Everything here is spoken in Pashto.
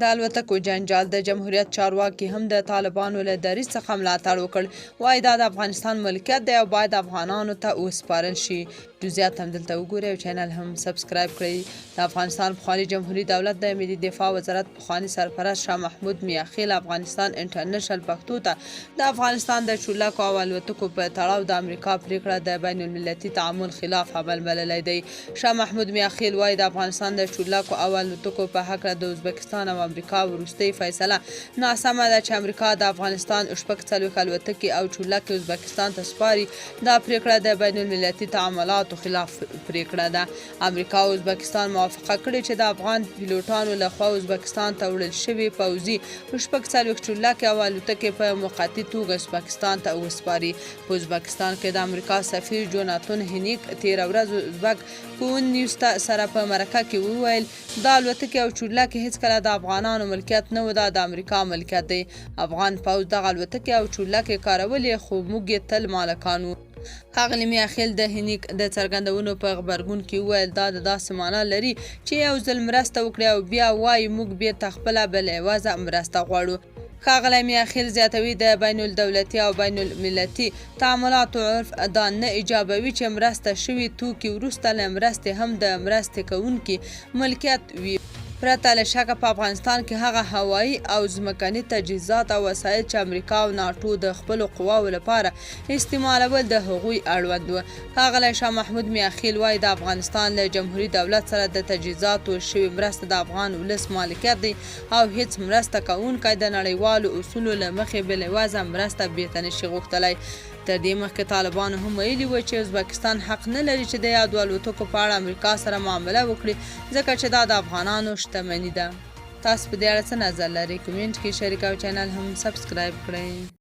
د الوتکو جنجال، د جمهوریت چارواکي هم د طالبانو له دریځ څخه ملاتړ وکړ، وايي دا د افغانستان ملکیت دی او باید افغانانو ته وسپارل شي. جزئیات هم دلته وګورئ او چینل هم سبسکرایب کړئ. د افغانستان پخواني جمهوري دولت د ملي دفاع وزارت پخواني سرپرست شاه محمود میاخیل افغانستان انټرنشنل پښتو ته د افغانستان د چورلکو او الوتکو په تړاو د امریکا پریکړه د بین الملتي تعامل خلاف عمل بللی دی. شاه محمود میاخیل وايي، د افغانستان د چورلکو او الوتکو په هکله د ازبکستان او امریکا وروستۍ فیصله ناسمه ده چې امریکا د افغانستان 46 الوتکې او چورلکې ازبکستان ته سپاري، دا پریکړه د بین الملتي تعاملاتو خلاف پریکړه ده. امریکا او ازبکستان موافقه کړې چې د افغان پیلوټانو له خوا ازبکستان ته وړل شوې پوځي 46 چورلکې او الوتکې په موقتي توګه ازبکستان ته وسپاري. په ازبکستان کې د امریکا سفیر جوناتون هینیک تېره ورځ ازبک کون نیوز ته سره په مرکه کې وویل، دا الوتکې او چورلکې هېڅکله د افغانانو ملکیت نه و، دا د امریکا ملکیت دی. افغان پوځ دغه الوتکې او چورلکې کارولې، خو موږ یې تل مالکان وو. ښاغلي میاخېل د هینیک د څرګندونو په غبرګون کې وویل، دا د داسې مانا لري چې یو ځل مرسته وکړي او بیا وايي موږ بېرته خپله بلعوضه مرسته غواړو. ښاغلی میاخېل زیاتوي، د بین الدولتي او بین الملتي تعاملاتو عرف دا نه ایجابوي چې مرسته شوي توکي وروسته له مرستې هم د مرستې کوونکي ملکیت وي. پرته له شکه په افغانستان کې هغه هوایي او ځمکني تجهیزات او وسایل چې امریکا او ناټو د خپلو قواوو لپاره استعمالول د هغوی اړوند و. ښاغلی شاه محمود میاخیل وایي، د افغانستان له جمهوري دولت سره د تجهیزاتو شوې مرسته د افغان ولس مالکیت دی او هیڅ مرسته کوونکی د نړیوالو اصولو له مخې بلعوضه مرسته بیرته نشي غوښتلی. تر دې مخکې طالبانو هم ویلي و چې ازبکستان حق نه لري چې د یادو الوتکو په اړه امریکا سره معامله وکړي ځکه چې دا د افغانانو شتمني ده. تاسو په دې اړه څه نظر لرئ؟ کومنټ کې شریک او چینل هم سبسکرایب کړئ.